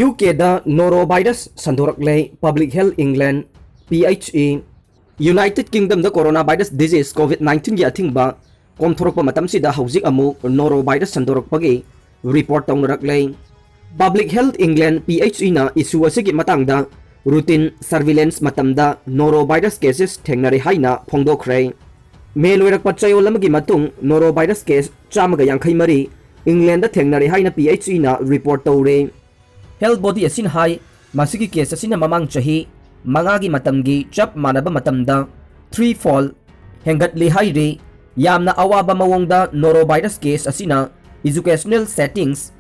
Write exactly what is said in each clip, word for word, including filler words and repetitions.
U ꯀꯦꯗ norovirus ꯁꯟꯗꯣꯔꯛꯂꯦ꯫ Public Health England, P H E. United ꯀꯤꯡꯗꯝꯗ corona virus disease covid ꯅꯥꯏꯟꯇꯤꯟꯒꯤ ꯑꯊꯤꯡꯕ ꯀꯣꯝꯊꯣꯔꯛꯄ ꯃꯇꯝꯁꯤꯗ ꯍꯧꯖꯤꯛ ꯑꯃꯨꯛ ꯅꯣꯔꯣ ꯚꯥꯏꯔꯁ ꯁꯟꯗꯣꯔꯛꯄꯒꯤ ꯔꯤꯄꯣꯔꯠ ꯇꯧꯅꯔꯛꯂꯦ꯫ Public Health England, P H ꯏꯅ ꯏꯁꯨ ꯑꯁꯤꯒꯤ ꯃꯇꯥꯡꯗ ꯔꯨꯇꯤꯟ ꯁꯔꯚꯤꯂꯦꯟꯁ ꯃꯇꯝꯗ ꯅꯣꯔꯣ ꯚꯥꯏꯔꯁ ꯀꯦꯁꯦꯁ ꯊꯦꯡꯅꯔꯦ ꯍꯥꯏꯅ ꯐꯣꯡꯗꯣꯛꯈ꯭ꯔꯦ꯫ ꯃꯦ ꯂꯣꯏꯔꯛꯄ ꯆꯌꯣꯜ ꯑꯃꯒꯤ ꯃꯇꯨꯡ ꯅꯣꯔꯣ ꯚꯥꯏꯔꯁ ꯀꯦꯁ ꯆꯥꯝꯃꯒ ꯌꯥꯡꯈꯩ ꯃꯔꯤ ꯏꯪꯂꯦꯟꯗ ꯊꯦꯡꯅꯔꯦ ꯍꯥꯏꯅ ꯄꯤ ꯑꯩꯆ ꯏꯅ ꯔꯤꯄꯣꯔꯠ ꯇꯧꯔꯦ꯫ ꯍꯦꯜꯊ ꯕꯣꯗꯤ ꯑꯁꯤꯅ ꯍꯥꯏ, ꯃꯁꯤꯒꯤ ꯀꯦꯁ ꯑꯁꯤꯅ ꯃꯃꯥꯡ ꯆꯍꯤ ꯃꯉꯥꯒꯤ ꯃꯇꯝꯒꯤ ꯆꯞ ꯃꯥꯟꯅꯕ ꯃꯇꯝꯗ ꯊ꯭ꯔꯤ ꯐꯣꯜ ꯍꯦꯟꯒꯠꯂꯤ ꯍꯥꯏꯔꯤ꯫ ꯌꯥꯝꯅ ꯑꯋꯥꯕ ꯃꯑꯣꯡꯗ ꯅꯣꯔꯣ ꯚꯥꯏꯔꯁ ꯀꯦꯁ ꯑꯁꯤꯅ ꯏꯖꯨꯀꯦꯁꯅꯦꯜ ꯁꯦꯇꯤꯡꯁ,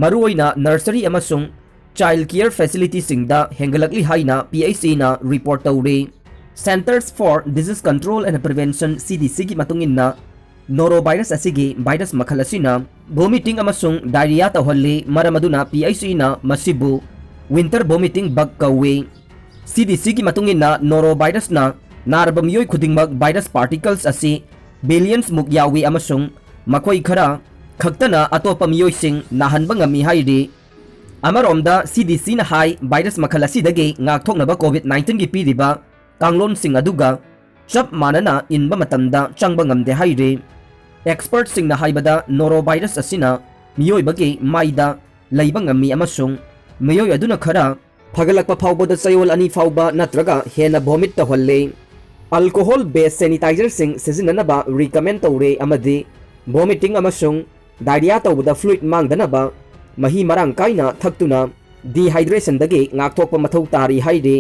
ꯃꯔꯨꯑꯣꯏꯅ ꯅꯔꯁꯔꯤ ꯑꯃꯁꯨꯡ ꯆꯥꯏꯜꯗ ꯀꯤꯌꯔ ꯐꯦꯁꯤꯂꯤꯇꯤꯁꯤꯡꯗ ꯍꯦꯟꯒꯠꯂꯛꯂꯤ ꯍꯥꯏꯅ ꯄꯤ ꯑꯩꯆ ꯏꯅ ꯔꯤꯄꯣꯔꯠ ꯇꯧꯔꯤ꯫ Centers for Disease Control and Prevention, ꯁꯤ ꯗꯤ ꯁꯤꯒꯤ ꯃꯇꯨꯡ ꯏꯟꯅ, ꯅꯣꯔꯣ ꯚꯥꯏꯔꯁ ꯑꯁꯤꯒꯤ ꯚꯥꯏꯔꯁ ꯃꯈꯜ ꯑꯁꯤꯅ ꯚꯣꯃꯤꯇꯤꯡ ꯑꯃꯁꯨꯡ ꯗꯥꯏꯔꯤꯌꯥ ꯇꯧꯍꯜꯂꯤ, ꯃꯔꯝ ꯑꯗꯨꯅ ꯄꯤ ꯑꯩꯆ ꯏꯅ ꯃꯁꯤꯕꯨ ꯋꯤꯟꯇꯔ ꯚꯣꯃꯤꯇꯤꯡ ꯕꯒ ꯀꯧꯏ꯫ ꯁꯤ ꯗꯤ ꯁꯤꯒꯤ ꯃꯇꯨꯡ ꯏꯟꯅ, ꯅꯣꯔꯣ ꯚꯥꯏꯔꯁꯅ ꯅꯥꯔꯕ ꯃꯤꯑꯣꯏ ꯈꯨꯗꯤꯡꯃꯛ ꯚꯥꯏꯔꯁ ꯄꯥꯔꯇꯤꯀꯜꯁ ꯑꯁꯤ ꯕꯤꯂꯤꯌꯟꯁ ꯃꯨꯛ ꯌꯥꯎꯏ ꯑꯃꯁꯨꯡ ꯃꯈꯣꯏ ꯈꯔ ꯈꯛꯇꯅ ꯑꯇꯣꯞꯄ ꯃꯤꯑꯣꯏꯁꯤꯡ ꯅꯥꯍꯟꯕ ꯉꯝꯃꯤ ꯍꯥꯏꯔꯤ꯫ ꯑꯃꯔꯣꯝꯗ, ꯁꯤ ꯗꯤ ꯁꯤꯅ ꯍꯥꯏ, ꯚꯥꯏꯔꯁ ꯃꯈꯜ ꯑꯁꯤꯗꯒꯤ ꯉꯥꯛꯊꯣꯛꯅꯕ ꯀꯣꯚꯤꯗ ꯅꯥꯏꯟꯇꯤꯟꯒꯤ ꯄꯤꯔꯤꯕ ꯀꯥꯡꯂꯣꯟꯁꯤꯡ ꯑꯗꯨꯒ ꯆꯞ ꯃꯥꯟꯅꯅ ꯏꯟꯕ ꯃꯇꯝꯗ ꯆꯪꯕ ꯉꯝꯗꯦ ꯍꯥꯏꯔꯤ꯫ ꯑꯦꯛꯁꯄꯔꯠꯁꯤꯡꯅ ꯍꯥꯏꯕꯗ, ꯅꯣꯔꯣ ꯚꯥꯏꯔꯁ ꯑꯁꯤꯅ ꯃꯤꯑꯣꯏꯕꯒꯤ ꯃꯥꯏꯗ ꯂꯩꯕ ꯉꯝꯃꯤ ꯑꯃꯁꯨꯡ ꯃꯤꯑꯣꯏ ꯑꯗꯨꯅ ꯈꯔ ꯐꯒꯠꯂꯛꯄ ꯐꯥꯎꯕꯗ ꯆꯌꯣꯜ ꯑꯅꯤ ꯐꯥꯎꯕ ꯅꯠꯇ꯭ꯔꯒ ꯍꯦꯟꯅ ꯚꯣꯃꯤꯠ ꯇꯧꯍꯜꯂꯤ꯫ ꯑꯜꯀꯣꯍꯣꯜ ꯕꯦꯁ ꯁꯦꯅꯤꯇꯥꯏꯖꯔꯁꯤꯡ ꯁꯤꯖꯤꯟꯅꯅꯕ ꯔꯤꯀꯃꯦꯟ ꯇꯧꯔꯦ ꯑꯃꯗꯤ ꯚꯣꯃꯤꯇꯤꯡ ꯑꯃꯁꯨꯡ ꯗꯥꯏꯔꯤꯌꯥ ꯇꯧꯕꯗ ꯐ꯭ꯂꯨꯏꯗ ꯃꯥꯡꯗꯅꯕ ꯃꯍꯤ ꯃꯔꯥꯡ ꯀꯥꯏꯅ ꯊꯛꯇꯨꯅ ꯗꯤꯍꯥꯏꯗ꯭ꯔꯦꯁꯟꯗꯒꯤ ꯉꯥꯛꯊꯣꯛꯄ ꯃꯊꯧ ꯇꯥꯔꯤ ꯍꯥꯏꯔꯤ꯫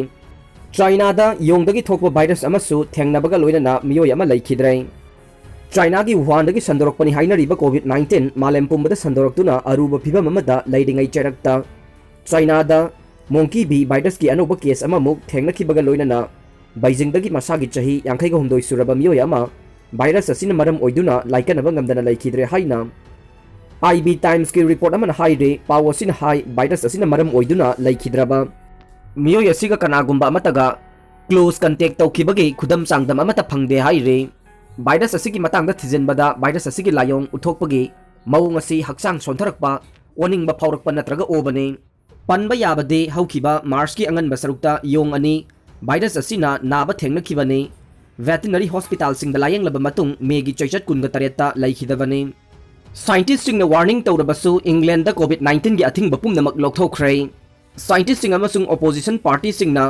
ꯆꯥꯏꯅꯥꯗ ꯌꯣꯡꯗꯒꯤ ꯊꯣꯛꯄ ꯚꯥꯏꯔꯁ ꯑꯃꯁꯨ ꯊꯦꯡꯅꯕꯒ ꯂꯣꯏꯅꯅ ꯃꯤꯑꯣꯏ ꯑꯃ ꯂꯩꯈꯤꯗ꯭ꯔꯦ꯫ ꯆꯥꯏꯅꯥꯒꯤ ꯋꯨꯍꯥꯟꯗꯒꯤ ꯁꯟꯗꯣꯔꯛꯄꯅꯤ ꯍꯥꯏꯅꯔꯤꯕ ꯀꯣꯚꯤꯗ ꯅꯥꯏꯟꯇꯤꯟ ꯃꯥꯂꯦꯝ ꯄꯨꯝꯕꯗ ꯁꯟꯗꯣꯔꯛꯇꯨꯅ ꯑꯔꯨꯕ ꯐꯤꯚꯝ ꯑꯃꯗ ꯂꯩꯔꯤꯉꯩ ꯆꯩꯔꯛꯇ, ꯆꯥꯏꯅꯥꯗ ꯃꯣꯡꯀꯤ ꯕꯤ ꯚꯥꯏꯔꯁꯀꯤ ꯑꯅꯧꯕ ꯀꯦꯁ ꯑꯃꯃꯨꯛ ꯊꯦꯡꯅꯈꯤꯕꯒ ꯂꯣꯏꯅꯅ ꯕꯩꯖꯤꯡꯗꯒꯤ ꯃꯁꯥꯒꯤ ꯆꯍꯤ ꯌꯥꯡꯈꯩꯒ ꯍꯨꯝꯗꯣꯏ ꯁꯨꯔꯕ ꯃꯤꯑꯣꯏ ꯑꯃ ꯚꯥꯏꯔꯁ ꯑꯁꯤꯅ ꯃꯔꯝ ꯑꯣꯏꯗꯨꯅ ꯂꯥꯏꯀꯠꯅꯕ ꯉꯝꯗꯅ ꯂꯩꯈꯤꯗ꯭ꯔꯦ ꯍꯥꯏꯅ ꯑꯥꯏ ꯕꯤ ꯇꯥꯏꯝꯁꯀꯤ ꯔꯤꯄꯣꯔꯠ ꯑꯃꯅ ꯍꯥꯏꯔꯤ꯫ ꯄꯥꯎ ꯑꯁꯤꯅ ꯍꯥꯏ, ꯚꯥꯏꯔꯁ ꯑꯁꯤꯅ ꯃꯔꯝ ꯑꯣꯏꯗꯨꯅ ꯂꯩꯈꯤꯗ꯭ꯔꯕ ꯃꯤꯑꯣꯏ ꯑꯁꯤꯒ ꯀꯅꯥꯒꯨꯝꯕ ꯑꯃꯠꯇꯒ ꯀ꯭ꯂꯣꯖ ꯀꯟꯇꯦꯛ ꯇꯧꯈꯤꯕꯒꯤ ꯈꯨꯗꯝ ꯆꯥꯡꯗꯝ ꯑꯃꯠꯇ ꯐꯪꯗꯦ ꯍꯥꯏꯔꯤ꯫ ꯚꯥꯏꯔꯁ ꯑꯁꯤꯒꯤ ꯃꯇꯥꯡꯗ ꯊꯤꯖꯤꯟꯕꯗ, ꯚꯥꯏꯔꯁ ꯑꯁꯤꯒꯤ ꯂꯥꯏꯑꯣꯡ ꯎꯠꯊꯣꯛꯄꯒꯤ ꯃꯑꯣꯡ ꯑꯁꯤ ꯍꯛꯆꯥꯡ ꯁꯣꯟꯊꯔꯛꯄ, ꯑꯣꯅꯤꯡꯕ ꯐꯥꯎꯔꯛꯄ ꯅꯠꯇ꯭ꯔꯒ ꯑꯣꯕꯅꯤ꯫ ꯄꯟꯕ ꯌꯥꯕꯗꯤ ꯍꯧꯈꯤꯕ ꯃꯥꯔꯆꯀꯤ ꯑꯉꯟꯕ ꯁꯔꯨꯛꯇ ꯌꯣꯡ ꯑꯅꯤ ꯚꯥꯏꯔꯁ ꯑꯁꯤꯅ ꯅꯥꯕ ꯊꯦꯡꯅꯈꯤꯕꯅꯤ꯫ ꯚꯦꯇꯤꯅꯔꯤ ꯍꯣꯁꯄꯤꯇꯥꯜꯁꯤꯡꯗ ꯂꯥꯌꯦꯡꯂꯕ ꯃꯇꯨꯡ ꯃꯦꯒꯤ ꯆꯩꯆꯠ ꯀꯨꯟꯒ ꯇꯔꯦꯠꯇ ꯂꯩꯈꯤꯗꯕꯅꯤ꯫ ꯁꯥꯏꯟꯇꯤꯁꯁꯤꯡꯅ ꯋꯥꯔꯅꯤꯡ ꯇꯧꯔꯕꯁꯨ ꯏꯪꯂꯦꯟꯗ ꯀꯣꯚꯤꯗ ꯅꯥꯏꯟꯇꯤꯟꯒꯤ ꯑꯊꯤꯡꯕ ꯄꯨꯝꯅꯃꯛ ꯂꯧꯊꯣꯛꯈ꯭ꯔꯦ꯫ ꯁꯥꯏꯟꯇꯤꯁꯁꯤꯡ ꯑꯃꯁꯨꯡ ꯑꯣꯄꯣꯖꯤꯁꯟ ꯄꯥꯔꯇꯤꯁꯤꯡꯅ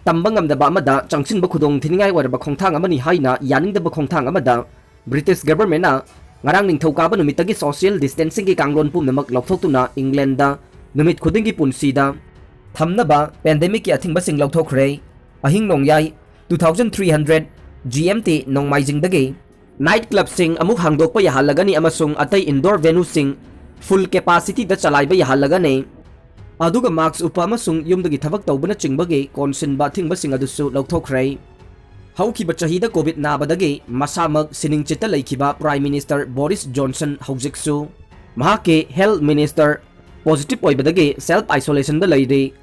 ꯇꯝꯕ ꯉꯝꯗꯕ ꯑꯃꯗ ꯆꯪꯁꯤꯟꯕ ꯈꯨꯗꯣꯡ ꯊꯤꯅꯤꯡꯉꯥꯏ ꯑꯣꯏꯔꯕ ꯈꯣꯡꯊꯥꯡ ꯑꯃꯅꯤ ꯍꯥꯏꯅ ꯌꯥꯅꯤꯡꯗꯕ ꯈꯣꯡꯊꯥꯡ ꯑꯃꯗ ꯕ꯭ꯔꯤꯇꯤꯁ ꯒꯚꯔꯟꯃꯦꯟꯠꯅ ꯉꯔꯥꯡ ꯅꯤꯡꯊꯧꯀꯥꯕ ꯅꯨꯃꯤꯠꯇꯒꯤ ꯁꯣꯁꯤꯌꯦꯜ ꯗꯤꯁꯇꯦꯟꯁꯤꯡꯒꯤ ꯀꯥꯡꯂꯣꯟ ꯄꯨꯝꯅꯃꯛ ꯂꯧꯊꯣꯛꯇꯨꯅ ꯏꯪꯂꯦꯟꯗ ꯅꯨꯃꯤꯠ ꯈꯨꯗꯤꯡꯒꯤ ꯄꯨꯟꯁꯤꯗ ꯊꯝꯅꯕ ꯄꯦꯟꯗꯦꯃꯤꯛꯀꯤ ꯑꯊꯤꯡꯕꯁꯤꯡ ꯂꯧꯊꯣꯛꯈ꯭ꯔꯦ꯫ ꯑꯍꯤꯡ ꯅꯣꯡꯌꯥꯏ two thousand three hundred G M T ꯅꯣꯡꯃꯥꯏꯖꯤꯡꯗꯒꯤ ꯅꯥꯏꯠ ꯀ꯭ꯂꯕꯁꯤꯡ ꯑꯃꯨꯛ ꯍꯥꯡꯗꯣꯛꯄ ꯌꯥꯍꯜꯂꯒꯅꯤ ꯑꯃꯁꯨꯡ ꯑꯇꯩ ꯏꯟꯗꯣꯔ ꯚꯦꯅꯨꯁꯤꯡ ꯐꯨꯜ ꯀꯦꯄꯥꯁꯤꯇꯤꯗ ꯆꯂꯥꯏꯕ ꯌꯥꯍꯜꯂꯒꯅꯤ꯫ ꯑꯗꯨꯒ ꯃꯥꯛꯁ ꯎꯞꯄ ꯑꯃꯁꯨꯡ ꯌꯨꯝꯗꯒꯤ ꯊꯕꯛ ꯇꯧꯕꯅꯆꯤꯡꯕꯒꯤ ꯀꯣꯟꯁꯤꯟꯕ ꯑꯊꯤꯡꯕꯁꯤꯡ ꯑꯗꯨꯁꯨ ꯂꯧꯊꯣꯛꯈ꯭ꯔꯦ꯫ ꯍꯧꯈꯤꯕ ꯆꯍꯤꯗ ꯀꯣꯚꯤꯗ ꯅꯥꯕꯗꯒꯤ ꯃꯁꯥꯃꯛ ꯁꯤꯅꯤꯡꯆꯤꯠꯇ ꯂꯩꯈꯤꯕ ꯄ꯭ꯔꯥꯏꯝ ꯃꯤꯅꯤꯁꯇꯔ ꯕꯣꯔꯤꯁ ꯖꯣꯟꯁꯟ ꯍꯧꯖꯤꯛꯁꯨ ꯃꯍꯥꯛꯀꯤ ꯍꯦꯜꯊ ꯃꯤꯅꯤꯁꯇꯔ ꯄꯣꯖꯤꯇꯤꯚ ꯑꯣꯏꯕꯗꯒꯤ ꯁꯦꯜꯐ ꯑꯥꯏꯁꯣꯂꯦꯁꯟꯗ ꯂꯩꯔꯤ꯫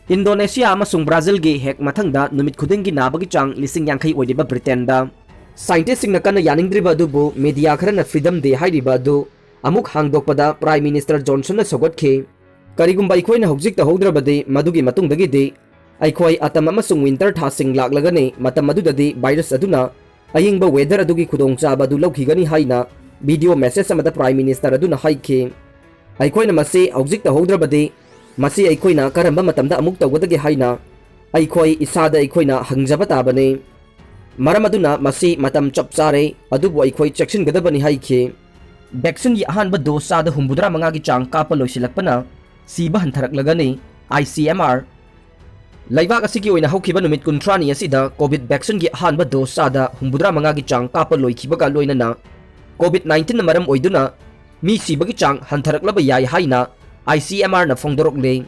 ꯏꯟꯗꯣꯅꯦꯁꯤꯌꯥ ꯑꯃꯁꯨꯡ ꯕ꯭ꯔꯥꯖꯤꯜꯒꯤ ꯍꯦꯛ ꯃꯊꯪꯗ ꯅꯨꯃꯤꯠ ꯈꯨꯗꯤꯡꯒꯤ ꯅꯥꯕꯒꯤ ꯆꯥꯡ ꯂꯤꯁꯤꯡ ꯌꯥꯡꯈꯩ ꯑꯣꯏꯔꯤꯕ ꯕ꯭ꯔꯤꯇꯦꯟꯗ ꯁꯥꯏꯟꯇꯤꯁꯁꯤꯡꯅ ꯀꯟꯅ ꯌꯥꯅꯤꯡꯗ꯭ꯔꯤꯕ ꯑꯗꯨꯕꯨ ꯃꯤꯗꯤꯌꯥ ꯈꯔꯅ freedom day ꯍꯥꯏꯔꯤꯕ ꯑꯗꯨ ꯑꯃꯨꯛ ꯍꯥꯡꯗꯣꯛꯄꯗ ꯄ꯭ꯔꯥꯏꯝ ꯃꯤꯅꯤꯁꯇꯔ ꯖꯣꯟꯁꯟꯅ ꯁꯧꯒꯠꯈꯤ꯫ ꯀꯔꯤꯒꯨꯝꯕ ꯑꯩꯈꯣꯏꯅ ꯍꯧꯖꯤꯛ ꯇꯧꯍꯧꯗ꯭ꯔꯕꯗꯤ ꯃꯗꯨꯒꯤ ꯃꯇꯨꯡꯗꯒꯤꯗꯤ ꯑꯩꯈꯣꯏ ꯑꯇꯝ ꯑꯃꯁꯨꯡ ꯋꯤꯟꯇꯔ ꯊꯥꯁꯤꯡ ꯂꯥꯛꯂꯒꯅꯤ, ꯃꯇꯝ ꯑꯗꯨꯗꯗꯤ ꯚꯥꯏꯔꯁ ꯑꯗꯨꯅ ꯑꯏꯪꯕ ꯋꯦꯗꯔ ꯑꯗꯨꯒꯤ ꯈꯨꯗꯣꯡꯆꯥꯕ ꯑꯗꯨ ꯂꯧꯈꯤꯒꯅꯤ ꯍꯥꯏꯅ ꯚꯤꯗꯤꯑꯣ ꯃꯦꯁꯦꯖ ꯑꯃꯗ ꯄ꯭ꯔꯥꯏꯝ ꯃꯤꯅꯤꯁꯇꯔ ꯑꯗꯨꯅ ꯍꯥꯏꯈꯤ꯫ ꯑꯩꯈꯣꯏꯅ ꯃꯁꯤ ꯍꯧꯖꯤꯛ ꯇꯧꯍꯧꯗ꯭ꯔꯕꯗꯤ ꯃꯁꯤ ꯑꯩꯈꯣꯏꯅ ꯀꯔꯝꯕ ꯃꯇꯝꯗ ꯑꯃꯨꯛ ꯇꯧꯒꯗꯒꯦ ꯍꯥꯏꯅ ꯑꯩꯈꯣꯏ ꯏꯁꯥꯗ ꯑꯩꯈꯣꯏꯅ ꯍꯪꯖꯕ ꯇꯥꯕꯅꯤ꯫ ꯃꯔꯝ ꯑꯗꯨꯅ ꯃꯁꯤ ꯃꯇꯝ ꯆꯞ ꯆꯥꯔꯦ, ꯑꯗꯨꯕꯨ ꯑꯩꯈꯣꯏ ꯆꯦꯛꯁꯤꯟꯒꯗꯕꯅꯤ ꯍꯥꯏꯈꯤ꯫ ꯚꯦꯛꯁꯤꯟꯒꯤ ꯑꯍꯥꯟꯕ ꯗꯣꯁ ꯆꯥꯗ ꯍꯨꯝꯐꯨꯇꯔꯥ ꯃꯉꯥꯒꯤ ꯆꯥꯡ ꯀꯥꯞꯄ ꯂꯣꯏꯁꯤꯜꯂꯛꯄꯅ ꯁꯤꯕ ꯍꯟꯊꯔꯛꯂꯒꯅꯤ꯫ I C M R ꯂꯩꯕꯥꯛ ꯑꯁꯤꯒꯤ ꯑꯣꯏꯅ ꯍꯧꯈꯤꯕ ꯅꯨꯃꯤꯠ ꯀꯨꯟꯊ꯭ꯔꯥꯅꯤ ꯑꯁꯤꯗ ꯀꯣꯚꯤꯗ ꯚꯦꯛꯁꯤꯟꯒꯤ ꯑꯍꯥꯟꯕ ꯗꯣꯁ ꯆꯥꯗ ꯍꯨꯝꯐꯨꯇꯔꯥ ꯃꯉꯥꯒꯤ ꯆꯥꯡ ꯀꯥꯞꯄ ꯂꯣꯏꯈꯤꯕꯒ ꯂꯣꯏꯅꯅ ꯀꯣꯚꯤꯗ ꯅꯥꯏꯟꯇꯤꯟꯅ ꯃꯔꯝ ꯑꯣꯏꯗꯨꯅ ꯃꯤ ꯁꯤꯕꯒꯤ ꯆꯥꯡ ꯍꯟꯊꯔꯛꯂꯕ ꯌꯥꯏ ꯍꯥꯏꯅ I C M R ꯅ ꯐꯣꯡꯗꯣꯔꯛꯂꯤ꯫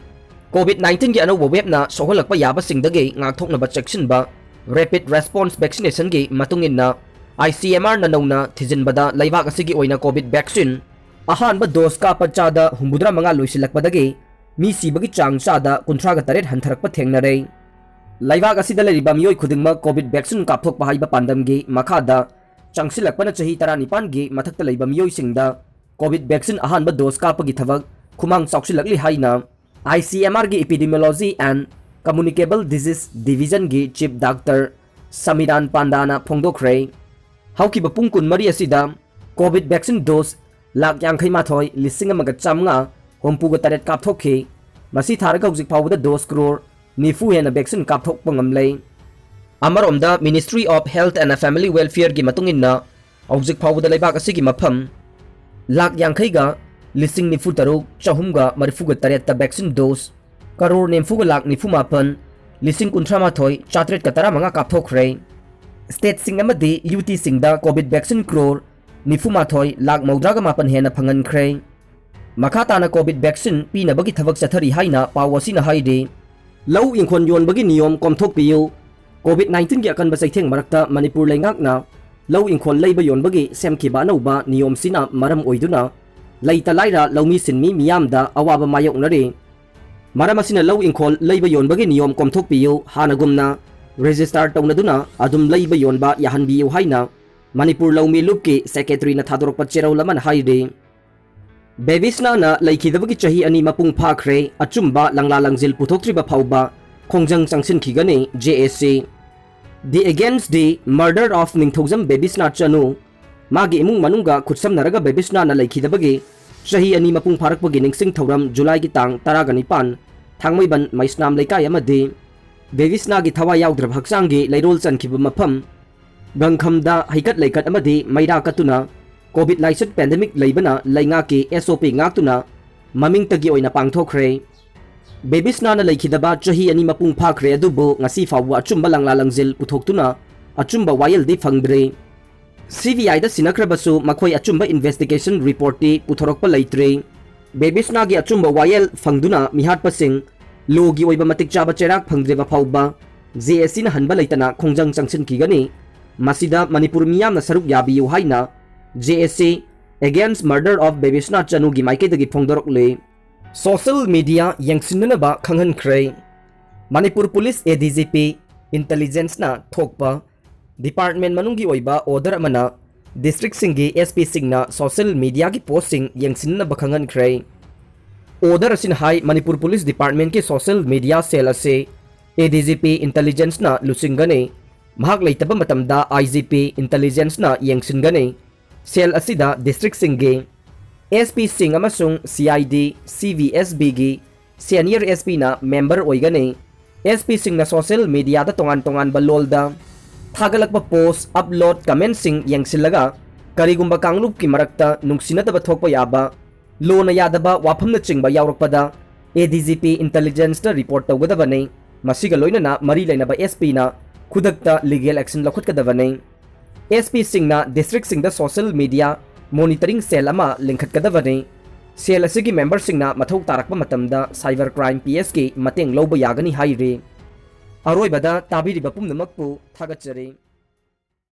ꯀꯣꯚꯤꯗ ꯅꯥꯏꯟꯇꯤꯟꯒꯤ ꯑꯅꯧꯕ ꯋꯦꯕꯅ ꯁꯣꯛꯍꯜꯂꯛꯄ ꯌꯥꯕꯁꯤꯡꯗꯒꯤ ꯉꯥꯛꯊꯣꯛꯅꯕ ꯆꯦꯛꯁꯤꯟꯕ Rapid Response Vaccination ꯒꯤ ꯃꯇꯨꯡ ꯏꯟꯅ, I C M R ꯅ ꯅꯧꯅ ꯊꯤꯖꯤꯟꯕꯗ ꯂꯩꯕꯥꯛ ꯑꯁꯤꯒꯤ ꯑꯣꯏꯅ ꯀꯣꯚꯤꯗ ꯚꯦꯛꯁꯤꯟ ꯑꯍꯥꯟꯕ ꯗꯣꯁ ꯀꯥꯞꯄ ꯆꯥꯗ ꯍꯨꯝꯐꯨꯇꯔꯥ ꯃꯉꯥ ꯂꯣꯏꯁꯤꯜꯂꯛꯄꯗꯒꯤ ꯃꯤ ꯁꯤꯕꯒꯤ ꯆꯥꯡ ꯆꯥꯗ ꯀꯨꯟꯊ꯭ꯔꯥꯒ ꯇꯔꯦꯠ ꯍꯟꯊꯔꯛꯄ ꯊꯦꯡꯅꯔꯦ꯫ ꯂꯩꯕꯥꯛ ꯑꯁꯤꯗ ꯂꯩꯔꯤꯕ ꯃꯤꯑꯣꯏ ꯈꯨꯗꯤꯡꯃꯛ ꯀꯣꯚꯤꯗ ꯚꯦꯛꯁꯤꯟ ꯀꯥꯞꯊꯣꯛꯄ ꯍꯥꯏꯕ ꯄꯥꯟꯗꯝꯒꯤ ꯃꯈꯥꯗ ꯆꯪꯁꯤꯜꯂꯛꯄꯅ ꯆꯍꯤ ꯇꯔꯥꯅꯤꯄꯥꯟꯒꯤ ꯃꯊꯛꯇ ꯂꯩꯕ ꯃꯤꯑꯣꯏꯁꯤꯡꯗ ꯀꯣꯚꯤꯗ ꯚꯦꯛꯁꯤꯟ ꯑꯍꯥꯟꯕ ꯗꯣꯁ ꯀꯥꯞꯄꯒꯤ ꯊꯕꯛ ꯈꯨꯃꯥꯡ ꯆꯥꯎꯁꯤꯜꯂꯛꯂꯤ ꯍꯥꯏꯅ ICMRꯒꯤ Epidemiology and Communicable Disease Divisionꯒꯤ Chief Doctor ꯁꯃꯤꯔꯥꯟ ꯄꯥꯟꯗꯥꯅ ꯐꯣꯡꯗꯣꯛꯈ꯭ꯔꯦ꯫ ꯍꯧꯈꯤꯕ ꯄꯨꯡ ꯀꯨꯟꯃꯔꯤ ꯑꯁꯤꯗ COVID vaccine dose ꯂꯥꯈ ꯌꯥꯡꯈꯩ ꯃꯥꯊꯣꯏ ꯂꯤꯁꯤꯡ ꯑꯃꯒ ꯆꯥꯃꯉꯥ ꯍꯨꯝꯐꯨꯒ ꯇꯔꯦꯠ ꯀꯥꯞꯊꯣꯛꯈꯤ꯫ ꯃꯁꯤ ꯊꯥꯔꯒ ꯍꯧꯖꯤꯛ ꯐꯥꯎꯕꯗ dose ꯀ꯭ꯔꯣꯔ ꯅꯤꯐꯨ ꯍꯦꯟꯅ vaccine ꯀꯥꯞꯊꯣꯛꯄ ꯉꯝꯂꯦ꯫ ꯑꯃꯔꯣꯝꯗ Ministry of Health and Family Welfareꯒꯤ ꯃꯇꯨꯡ ꯏꯟꯅ ꯍꯧꯖꯤꯛ ꯐꯥꯎꯕꯗ ꯂꯩꯕꯥꯛ ꯑꯁꯤꯒꯤ ꯃꯐꯝ ꯂꯥꯈ ꯌꯥꯡꯈꯩꯒ ꯂꯤꯁꯤꯡ ꯅꯤꯐꯨ ꯇꯔꯨꯛ ꯆꯍꯨꯝꯒ ꯃꯔꯤꯐꯨꯒ ꯇꯔꯦꯠꯇ vaccine dose ꯀꯔꯣꯔ ꯅꯤꯐꯨꯒ ꯂꯥꯈ ꯅꯤꯐꯨ ꯃꯥꯄꯟ ꯂꯤꯁꯤꯡ ꯀꯨꯟꯊ꯭ꯔꯥ ꯃꯥꯊꯣꯏ ꯆꯥꯇ꯭ꯔꯦꯠꯀ ꯇꯔꯥꯃꯉꯥ ꯀꯥꯞꯊꯣꯛꯈ꯭ꯔꯦ꯫ Stateꯁꯤꯡ ꯑꯃꯗꯤ UTꯁꯤꯡꯗ COVID vaccine ꯀ꯭ꯔꯣꯔ ꯅꯤꯐꯨ ꯃꯥꯊꯣꯏ ꯂꯥꯈ ꯃꯧꯗ꯭ꯔꯥꯒ ꯃꯥꯄꯟ ꯍꯦꯟꯅ ꯐꯪꯍꯟꯈ꯭ꯔꯦ꯫ ꯃꯈꯥ ꯇꯥꯅ COVID vaccine ꯄꯤꯅꯕꯒꯤ ꯊꯕꯛ ꯆꯠꯊꯔꯤ ꯍꯥꯏꯅ ꯄꯥꯎ ꯑꯁꯤꯅ ꯍꯥꯏꯔꯤ꯫ ꯂꯧ ꯏꯪꯈꯣꯜ ꯌꯣꯟꯕꯒꯤ ꯅꯤꯌꯣꯝ ꯀꯣꯝꯊꯣꯛꯄꯤꯌꯨ꯫ COVID nineteen ꯑꯀꯟꯕ ꯆꯩꯊꯦꯡ ꯃꯔꯛꯇ ꯃꯅꯤꯄꯨꯔ ꯂꯩꯉꯥꯛꯅ ꯂꯧ ꯏꯪꯈꯣꯜ ꯂꯩꯕ ꯌꯣꯟꯕꯒꯤ ꯁꯦꯝꯈꯤꯕ ꯑꯅꯧꯕ ꯅꯤꯌꯣꯝꯁꯤꯅ ꯃꯔꯝ ꯑꯣꯏꯗꯨꯅ ꯂꯩꯇ ꯂꯥꯏꯔ ꯂꯧꯃꯤ ꯁꯤꯟꯃꯤ ꯃꯤꯌꯥꯝꯗ ꯑꯋꯥꯕ ꯃꯥꯌꯣꯛꯅꯔꯤ꯫ ꯃꯔꯝ ꯑꯁꯤꯅ ꯂꯧ ꯏꯪꯈꯣꯜ ꯂꯩꯕ ꯌꯣꯟꯕꯒꯤ ꯅꯤꯌꯣꯝ ꯀꯣꯝꯊꯣꯛꯄꯤꯌꯨ, ꯍꯥꯟꯅꯒꯨꯝꯅ register ꯇꯧꯅꯗꯨꯅ ꯑꯗꯨꯝ ꯂꯩꯕ ꯌꯣꯟꯕ ꯌꯥꯍꯟꯕꯤꯌꯨ ꯍꯥꯏꯅ ꯃꯅꯤꯄꯨꯔ ꯂꯧꯃꯤ ꯂꯨꯞꯀꯤ Secretaryꯅ ꯊꯥꯗꯣꯔꯛꯄ ꯆꯦꯔꯣꯜ ꯑꯃꯅ ꯍꯥꯏꯔꯤ꯫ ꯕꯦꯕꯤꯁꯅꯥꯅ ꯂꯩꯈꯤꯗꯕꯒꯤ ꯆꯍꯤ ꯑꯅꯤ ꯃꯄꯨꯡ ꯐꯥꯈ꯭ꯔꯦ, ꯑꯆꯨꯝꯕ ꯂꯪꯂꯥ ꯂꯪꯖꯤꯜ ꯄꯨꯊꯣꯛꯇ꯭ꯔꯤꯕ ꯐꯥꯎꯕ ꯈꯣꯡꯖꯪ ꯆꯪꯁꯤꯟꯈꯤꯒꯅꯤ, JAC꯫ The Against the Murder of ꯅꯤꯡꯊꯧꯖꯝ ꯕꯦꯕꯤꯁꯅꯥ ꯆꯅꯨ꯫ ꯃꯥꯒꯤ ꯏꯃꯨꯡ ꯃꯅꯨꯡꯒ ꯈꯨꯠꯁꯝꯅꯔꯒ ꯕꯦꯕꯤꯁꯅꯥꯅ ꯂꯩꯈꯤꯗꯕꯒꯤ ꯆꯍꯤ ꯑꯅꯤ ꯃꯄꯨꯡ ꯐꯥꯔꯛꯄꯒꯤ ꯅꯤꯡꯁꯤꯡ ꯊꯧꯔꯝ ꯖꯨꯂꯥꯏꯒꯤ ꯇꯥꯡ ꯇꯔꯥꯒ ꯅꯤꯄꯥꯟ, ꯊꯥꯡꯃꯩꯕꯟ ꯃꯩꯁꯅꯥꯝ ꯂꯩꯀꯥꯏ ꯑꯃꯗꯤ ꯕꯦꯕꯤꯁꯅꯥꯒꯤ ꯊꯋꯥꯏ ꯌꯥꯎꯗ꯭ꯔꯕ ꯍꯛꯆꯥꯡꯒꯤ ꯂꯩꯔꯣꯜ ꯆꯟꯈꯤꯕ ꯃꯐꯝ ꯒꯪꯈꯝꯗ ꯍꯩꯀꯠ ꯂꯩꯀꯠ ꯑꯃꯗꯤ ꯃꯩꯔꯥ ꯀꯠꯇꯨꯅ COVID nineteen pandemic ꯂꯩꯕꯅ ꯂꯩꯉꯥꯛꯀꯤ SOP ꯉꯥꯛꯇꯨꯅ ꯃꯃꯤꯡꯇꯒꯤ ꯑꯣꯏꯅ ꯄꯥꯡꯊꯣꯛꯈ꯭ꯔꯦ꯫ ꯕꯦꯕꯤꯁꯅꯥꯅ ꯂꯩꯈꯤꯗꯕ ꯆꯍꯤ ꯑꯅꯤ ꯃꯄꯨꯡ ꯐꯥꯈ꯭ꯔꯦ, ꯑꯗꯨꯕꯨ ꯉꯁꯤ ꯐꯥꯎꯕ ꯑꯆꯨꯝꯕ ꯂꯪꯂꯥ ꯂꯪꯖꯤꯜ ꯄꯨꯊꯣꯛꯇꯨꯅ ꯑꯆꯨꯝꯕ ꯋꯥꯌꯦꯜꯗꯤ ꯐꯪꯗ꯭ꯔꯤ꯫ CBIꯗ ꯁꯤꯟꯅꯈ꯭ꯔꯕꯁꯨ ꯃꯈꯣꯏ ꯑꯆꯨꯝꯕ investigation reportꯇꯤ ꯄꯨꯊꯣꯔꯛꯄ ꯂꯩꯇ꯭ꯔꯤ꯫ ꯕꯦꯕꯤꯁꯅꯥꯒꯤ ꯑꯆꯨꯝꯕ ꯋꯥꯌꯦꯜ ꯐꯪꯗꯨꯅ ꯃꯤꯍꯥꯠꯄꯁꯤꯡ ꯂꯣꯒꯤ ꯑꯣꯏꯕ ꯃꯇꯤꯛ ꯆꯥꯕ ꯆꯩꯔꯥꯛ ꯐꯪꯗ꯭ꯔꯤꯕ ꯐꯥꯎꯕ JACꯅ ꯍꯟꯕ ꯂꯩꯇꯅ ꯈꯣꯡꯖꯪ ꯆꯪꯁꯤꯟꯈꯤꯒꯅꯤ꯫ ꯃꯁꯤꯗ ꯃꯅꯤꯄꯨꯔ ꯃꯤꯌꯥꯝꯅ ꯁꯔꯨꯛ ꯌꯥꯕꯤꯌꯨ ꯍꯥꯏꯅ JAC Against Murder of ꯕꯦꯕꯤꯁꯅꯥ ꯆꯅꯨꯒꯤ ꯃꯥꯏꯀꯩꯗꯒꯤ ꯐꯣꯡꯗꯣꯔꯛꯂꯤ꯫ Social media ꯌꯦꯡꯁꯤꯟꯅꯅꯕ ꯈꯪꯍꯟꯈ꯭ꯔꯦ꯫ ꯃꯅꯤꯄꯨꯔ ꯄꯨꯂꯤꯁ ADGP intelligenceꯅ ꯊꯣꯛꯄ department ꯃꯅꯨꯡꯒꯤ ꯑꯣꯏꯕ order ꯑꯃꯅ districtꯁꯤꯡꯒꯤ SPꯁꯤꯡꯅ social mediaꯒꯤ postꯁꯤꯡ ꯌꯦꯡꯁꯤꯟꯅꯕ ꯈꯪꯍꯟꯈ꯭ꯔꯦ꯫ Order ꯑꯁꯤꯅ ꯍꯥꯏ, ꯃꯅꯤꯄꯨꯔ ꯄꯨꯂꯤꯁ ꯗꯤꯄꯥꯔꯠꯃꯦꯟꯠꯀꯤ ꯁꯣꯁꯤꯌꯦꯜ ꯃꯤꯗꯤꯌꯥ ꯁꯦꯜ ꯑꯁꯤ ꯑꯦ ꯗꯤ ꯖꯤ ꯄꯤ ꯏꯟꯇꯦꯂꯤꯖꯦꯟꯁꯅ ꯂꯨꯆꯤꯡꯒꯅꯤ꯫ ꯃꯍꯥꯛ ꯂꯩꯇꯕ ꯃꯇꯝꯗ ꯑꯥꯏ ꯖꯤ ꯄꯤ ꯏꯟꯇꯦꯂꯤꯖꯦꯟꯁꯅ ꯌꯦꯡꯁꯤꯟꯒꯅꯤ꯫ ꯁꯦꯜ ꯑꯁꯤꯗ ꯗꯤꯁꯇ꯭ꯔꯤꯛꯁꯤꯡꯒꯤ ꯑꯦꯁ ꯄꯤꯁꯤꯡ ꯑꯃꯁꯨꯡ C I D, C V S ꯕꯤꯒꯤ senior ꯑꯦꯁ ꯄꯤꯅ ꯃꯦꯝꯕꯔ ꯑꯣꯏꯒꯅꯤ꯫ ꯑꯦꯁ ꯄꯤꯁꯤꯡꯅ ꯁꯣꯁꯤꯌꯦꯜ ꯃꯤꯗꯤꯌꯥꯗ ꯇꯣꯉꯥꯟ ꯇꯣꯉꯥꯟꯕ ꯂꯣꯜꯗ ꯊꯥꯒꯠꯂꯛꯄ ꯄꯣꯁ, ꯑꯞꯂꯣꯗ, ꯀꯃꯦꯟꯠꯁꯤꯡ ꯌꯦꯡꯁꯤꯜꯂꯒ ꯀꯔꯤꯒꯨꯝꯕ ꯀꯥꯡꯂꯨꯞꯀꯤ ꯃꯔꯛꯇ ꯅꯨꯡꯁꯤꯅꯗꯕ ꯊꯣꯛꯄ ꯌꯥꯕ, ꯂꯣꯅ ꯌꯥꯗꯕ ꯋꯥꯐꯝꯅꯆꯤꯡꯕ ꯌꯥꯎꯔꯛꯄꯗ ꯑꯦ ꯗꯤ ꯖꯤ ꯄꯤ ꯏꯟꯇꯦꯂꯤꯖꯦꯟꯁꯇ ꯔꯤꯄꯣꯔꯠ ꯇꯧꯒꯗꯕꯅꯤ꯫ ꯃꯁꯤꯒ ꯂꯣꯏꯅꯅ ꯃꯔꯤ ꯂꯩꯅꯕ ꯑꯦꯁ ꯄꯤꯅ ꯈꯨꯗꯛꯇ ꯂꯤꯒꯦꯜ ꯑꯦꯛꯁꯟ ꯂꯧꯈꯠꯀꯗꯕꯅꯤ꯫ ꯑꯦꯁ ꯄꯤꯁꯤꯡꯅ ꯗꯤꯁꯇ꯭ꯔꯤꯛꯁꯤꯡꯗ ꯁꯣꯁꯤꯌꯦꯜ ꯃꯤꯗꯤꯌꯥ ꯃꯣꯅꯤꯇꯔꯤꯡ ꯁꯦꯜ ꯑꯃ ꯂꯤꯡꯈꯠꯀꯗꯕꯅꯤ꯫ ꯁꯦꯜ ꯑꯁꯤꯒꯤ ꯃꯦꯝꯕꯔꯁꯤꯡꯅ ꯃꯊꯧ ꯇꯥꯔꯛꯄ ꯃꯇꯝꯗ ꯁꯥꯏꯕꯔ ꯀ꯭ꯔꯥꯏꯝ ꯄꯤ ꯑꯦꯁꯀꯤ ꯃꯇꯦꯡ ꯂꯧꯕ ꯌꯥꯒꯅꯤ ꯍꯥꯏꯔꯤ꯫ ꯑꯔꯣꯏꯕꯗ ꯇꯥꯕꯤꯔꯤꯕ ꯄꯨꯝꯅꯃꯛꯄꯨ ꯊꯥꯒꯠꯆꯔꯤ꯫